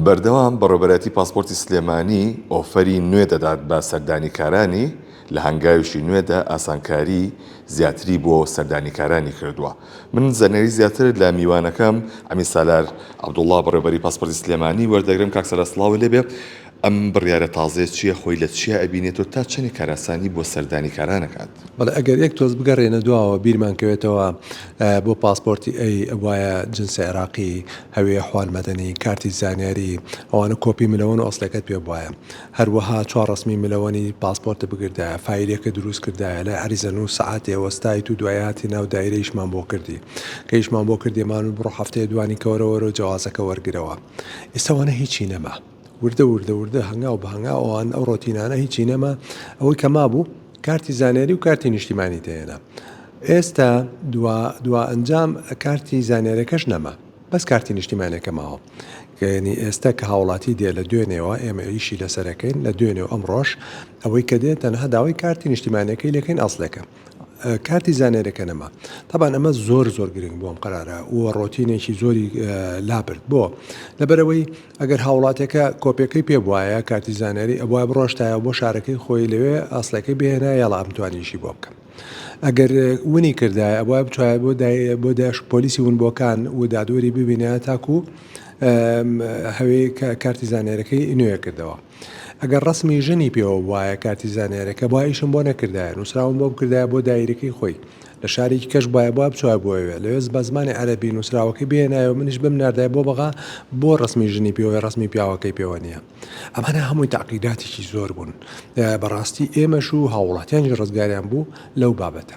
بەردەوام بەڕێوەبەرایەتی پاسپۆرتی سلێمانی ئۆفەری نوێ دەدات بە سەردانیکارانی، لە هەنگاوێکی نوێدا ئاسانکاری زیاتری بۆ سەردانیکارانی کردووە. من زانیاری زیاتر لە میوانەکەم عەمید سالار عەبدوڵڵا بەڕێوەبەری پاسپۆرتی سلێمانی وەردەگرم. کاک سالار سڵاوت لێبێ. ئەم بڕیارە تازەیە چییە، خۆی لە چیا ئەبینێتەوە، تا چەندێک کارئاسانی بۆ سەردانیکاران ئەکات؟ بەڵێ ئەگەر یەک تۆز بگەڕێنە دواوە بیرمان کەوێتەوە بۆ پاسپۆرتی ئەی ئەبوایە جنس عێراقی هەوێ احوال مەدەنی کارتی زانیاری ئەوانە کۆپی ملەوەن و ئەسڵەکەت پێ بوایە هەروەها چوار ڕەسمی ملەوەنی پاسپۆرتت بگردایە فایلێکت دروست کردایە لای عەریزەنووس سەعاتێ وەستایت و دوای هاتی ناو دایرە ئیشمان بۆ کردی کە ئیشمان بۆ کردی مان بڕۆ هەفتەیە دوانی کەوەرە وەرە جەوازەکە وەرگرەوە ئێستا وانە هیچی نەما. وردە وردە وردە هەنگاو بە هەنگاو ئەوان ئەو ڕۆتینانە هیچی نەما ئەوەی کە مابوو کارتی زانیاری و کارتی نیشتیمانی تێنا ئێستا دوا دوا ئەنجام کارتی زانیارەکەش نەما بەس کارتی نیشتیمانەکە ماوە یعنی ئێستا کە هاوڵاتی دێ لە دوێنێوە ئێمە ئیشی لەسەرەکەین لە دوێنێ و ئەمڕۆش ئەوەی کە دێ تەنها داوای کارتی نیشتیمانەکەی لەکەین ئەسلەکە کارتی زانیارەکە نەما تەبان ئەمە زۆر زۆر گرنگ بۆم قەرارە و ڕۆتینێکی زۆری لابرد بۆ لەبەرەوەی ئەگەر هاوڵاتێکە کۆپیەکەی پێ بواە کارتی زانیاری ئەبواە بڕۆشتایە بۆ شارەکەی خۆی لەوێ ئاسلەکەی بهێنا یاڵا ئەمتوانیشی بۆ بکەم ئەگەر ونی کردایە ئەبواە بچوایە بۆ بۆ داش پۆلیسی ونبووەکان و دادوەری ببینە تاکو هەوێ کارتی زانیارەکەی نوێ کردەوە. ئەگەر ڕەسمی ژنی پێوە بوایە کارتی زانیارەکە بوا ئیشم بۆ نەکردایە نوسراوم بۆ بکردایە بۆ دایرەکەی خۆی لە شارێکی کەش بوایە بوا بچوایە بۆ ئەوێ لەوێ بە زمانی عەرەبی نوسراوەکەی بهێنایە و منیش بمناردایە بۆ بەغا بۆ ڕەسمی ژنی پێوەیە ڕەسمی پیاوەکەی پێوە نییە ئەمانە هەمووی تەعقیداتێکی زۆر بوون بەڕاستی ئێمەش و هاووڵاتیانیش ڕزگاریان بوو لەو بابەتە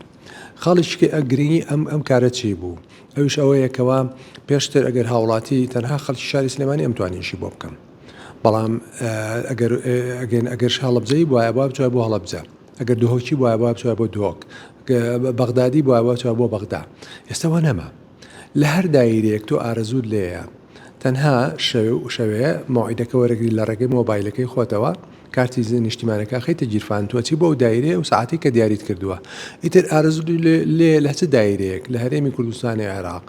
خاڵێکی گرنگی ئەم ئەم کارە چی بوو ئەویش ئەوەیە کەوا پێشتر ئەگەر هاوڵاتی تەنها خەڵکی شاری سلێمانی ئەمتوانی ئیشی بۆ بکەم بەڵام ئەگەر ئەگەن ئەگەر هەڵەبجەیی بوایە با بچوایە بۆ هەڵەبجە ئەگەر دهۆکی بوایە با بچوایە بۆ دهۆک بەغدادی بوایە با بچوایە بۆ بەغدا ئێستا وا نەما لە هەر دایرەیەک تۆ ئارەزووت لێیە تەنها شەوێ و شەوێ مەوعیدەکە وەرەگری لە ڕێگەی مۆبایلەکەی خۆتەوە کارتی نیشتیمانەکە خەیتە گیرفان تۆ چی بۆ ئەو دایرەیە و سەعاتی کە دیاریت کردووە ئیتر ئارەزوو لێ لە چ دایرەیەک لە هەرێمی کوردستانی عێراق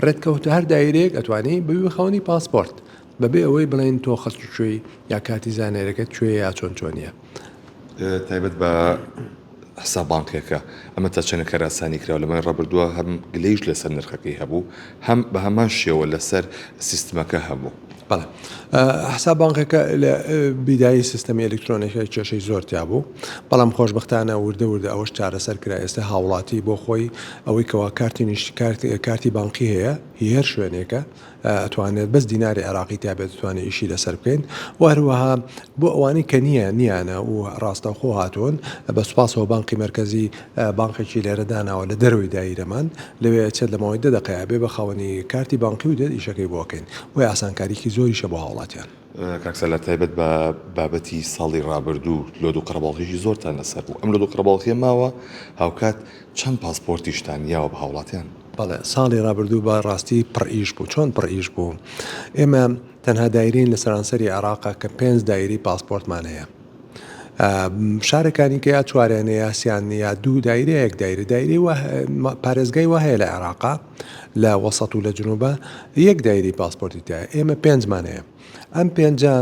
ڕێت کەوتە هەر دایرەیەک ئەتوانی ببی بە خاوەنی پاسپۆرت بەبێ ئەوەی بڵێن تۆ خەڵکی کوێی یا کارتی زانیاریەکەت کوێیە یا چۆن چۆنیە. تایبەت بە حساب بانقیەکە ئەمە تا چەنە کارئاسانی کراوە لە ماوەی ڕابردووە هەم گلەیش لەسەر نرخەکەی هەبوو هەم بە هەمان شێوە لەسەر سیستمەکە هەبوو. بەڵێ حساب بانقەکە لە بیدایی سیستەمی ئەلکترۆنیەکە کێشەی زۆر تیا بوو بەڵام خۆشبەختانە وردە وردە ئەوەش چارەسەر کرا ئێستا هاوڵاتی بۆ خۆی ئەوەی کەوا کارتی نیشت کارتی بانقی هەیە هی هەر شوێنێکە ئەتوانێت بەس دیناری عێراقی تیا بێت دەتوانێت ئیشی لەسەر بکەین و هەروەها بۆ ئەوانەی کە نییە نییانە و ڕاستەوخۆ هاتوون بە سوپاسەوە بانقی مەرکەزی بانقێکی لێرە داناوە لە دەرەوەی دایرەمان لەوێ ئەچێت لە ماوەی دە دەقەیا بێ بە خاوەنی کارتی بانقی و دێت ئیشەکەی بۆ ئەکەین بۆیە ئاسانکاریی زۆریشە بۆ هاوڵاتیان. کاک سالار تایبەت بە بابەتی ساڵی ڕابردوو لۆد و قەرەباڵغیی زۆرتان لەسەر بوو ئەم لۆد و قەرەباڵغیە ماوە هاوکات چەند پاسپۆرتیشتان یاوە بە هاوڵاتیان؟ بەڵێ ساڵی ڕابردوو بە ڕاستی پڕ ئیش بوو چۆن پڕ ئیش بوو ئێمە تەنها دایرین لە سەرانسەری عێراقا کە پێنج دایرەی پاسپۆرتمان هەیە شارەکانی کە یا چواریانە یا سیان یا دوو دایرە یەک دایرە دایرەی پارێزگای وا هەیە لە عێراقا لە وەسەت و لە جنوبە یەک دایرەی پاسپۆرتی تایە ئێمە پێنجمان هەیە ئەم پێنجە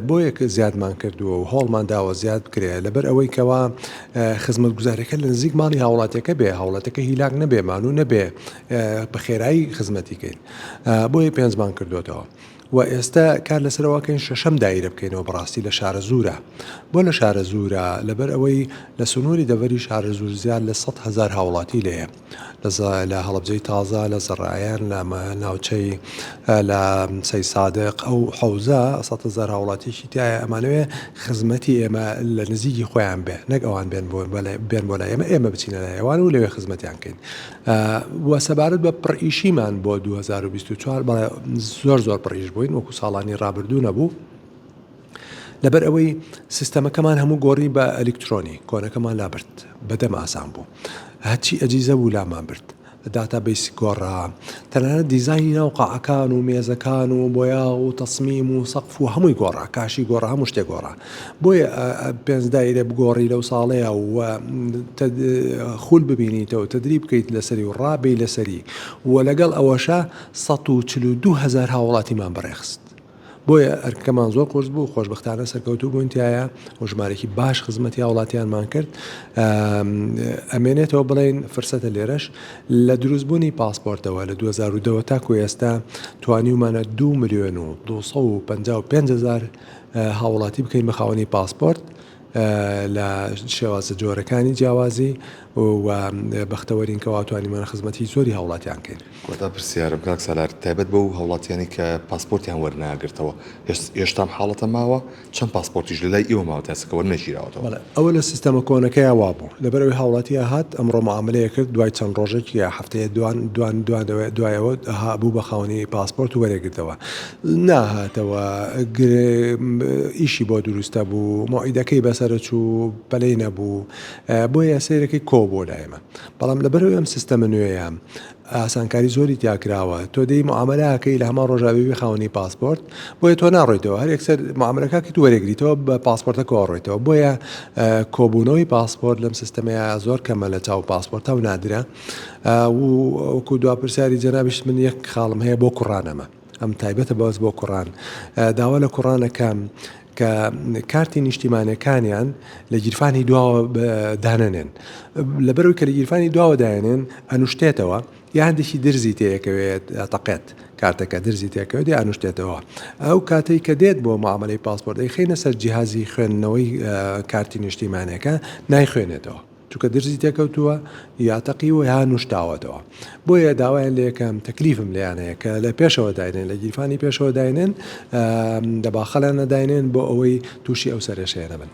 بۆ یەک زیادمان کردووە و هەوڵمان داوە زیاد بکرێ لەبەر ئەوەی کەوا خزمەتگوزاریەکە لە نزیک ماڵی هاوڵاتیەکە بێ هاوڵاتەکە هیلاک نەبێ مانوو نەبێ بە خێرایی خزمەتی کەین بۆیە پێنجمان کردوێتەوە و ئێستا کار لەسەرەوەکەین شەشەم دایرە بکەینەوە بەڕاستی لە شارە زورە بۆ لە شارە زورە لەبەر ئەوەی لە سنووری دەڤەری شارە زور زیاد لە 100 هەزار هاوڵاتی لێیە لە هەڵەبجەی تازە، لە زەڕایەن، لە ناوچەی لە سەیدسادق، ئەو حەوزە 100,000 هاوڵاتیی تیایە، ئەمانەوێ خزمەتی ئێمە لە نزیکی خۆیان بێ، نەک ئەوان بێن بۆ بێن بۆ لای ئێمە، ئێمە بچینە لای ئەوان و لەوێ خزمەتیان کەین. و سەبارەت بە پڕئیشیمان بۆ 2024 بەڵێ زۆر زۆر پڕئیش بووین، وەکو ساڵانی ڕابردوو نەبوو. لەبەر ئەوەی سیستەمەکەمان هەموو گۆڕی بە ئەلیکترۆنی کۆنەکەمان لابرد بەدەم ئاسان بوو هەرچی ئەجیزە بوو لامان برد داتا base گۆڕا تەنانەت دیزاینی ناو قاعەکان و مێزەکان و بۆیاغ و تەسمیم و سەقف و هەمووی گۆڕا کاشی گۆڕا هەموو شتێک گۆڕا بۆیە پێنج دایرە بگۆڕی لەو ساڵەیە و خول ببینیتەوە تدریب بکەیت لەسەری و ڕابێی لەسەری و لەگەڵ ئەوەشە 142 هەزار هاوڵاتیمان بەڕێخست. بۆیە ئەرکەکەمان زۆر قورس بوو، خۆشبەختانە سەرکەوتوو بووین تیایا و ژمارەیەکی باش خزمەتی هاوڵاتیانمان کرد. ئەمێنێتەوە بڵێین فرسەتە لێرەش لە دروستبوونی پاسپۆرتەوە لە 2010 ەوە تاکو ئێستا توانیومانە 2 ملیۆن و 255 هەزار هاوڵاتی بکەین بە خاوەنی پاسپۆرت. لە شێوازە جۆرەکانی جیاوازی و بەختەوەرین کەوا توانیمان خزمەتی زۆری هاوڵاتیان کەین. کۆتا پرسیارم کاک سالار تایبەت بەو هاوڵاتیانەی کە پاسپۆرتیان وەرناگرتەوە هێشتا ئەم حاڵەتە ماوە؟ چەند پاسپۆرتیش لەلای ئێوە ماوە تا ئێستا کە وەرنەگیراوەتەوە؟ بەڵێ ئەوە لە سیستەمە کۆنەکەیا وابوو لەبەرئەوەی هاوڵاتی ئەهات ئەمڕۆ معامەلەی ئەکرد دوای چەند ڕۆژێک یا هەفتەیە دوان دوان دوان دوای ئەوە ئەها بوو بە خاوەنی پاسپۆرت و وەرێگرتەوە ناهاتەوە ئیشی بۆ دروستە بوو مەوعیدەکەی بەسەرە چوو پەلەی نەبوو بۆیە سەیرەکەی کۆ بۆ لای ئێمە بەڵام لەبەرەوەی ئەم سیستەمە نوێیە ئاسانکاری زۆری تیا کراوە تۆ دێی معامەلەکەی لە هەمان ڕۆژا بێ خاوەنی پاسپۆرت بۆیە تۆ ناڕۆیتەوە هەر یەکسەر معامەلەکەکەیت وەرێگریتەوە بە پاسپۆرتەکەوە ڕۆیتەوە بۆیە کۆبوونەوەی پاسپۆرت لەم سیستەمەیە زۆر کەمە لە چاو پاسپۆرتە و نادرە و وەکو دوا پرسیاری جەنابیشت من یەک خاڵم هەیە بۆ کوڕان ئەمە ئەم تایبەتە بەس بۆ کوڕان داوا لە کوڕانەکەم کە کارتی نیشتیمانەکانیان لە گیرفانی دواوە دانەنێن لەبەرەوەی کە لە گیرفانی دواوە دایەنێن ئەنوشتێتەوە یا هەندێکی درزی تێیەکەوێت تەقێت کارتەکە درزی تێکەوێت یا ئەنوشتێتەوە ئەو کاتەی کە دێت بۆ معاملەی پاسپۆرت ئەیخەینە سەر جیهازی خوێندنەوەی کارتی نیشتیمانەکە نایخوێنێتەوە چونکە درزی تێکەوتووە یا تەقیوە یا نوشتاوەتەوە بۆیە داوایان لێکەم تەکلیفم لێیان هەیە کە لە پێشەوە داینێن لە گیرفانی پێشەوە داینێن لە باخەڵیان نەداینێن بۆ ئەوەی تووشی ئەو سەرێشەیە نەبن.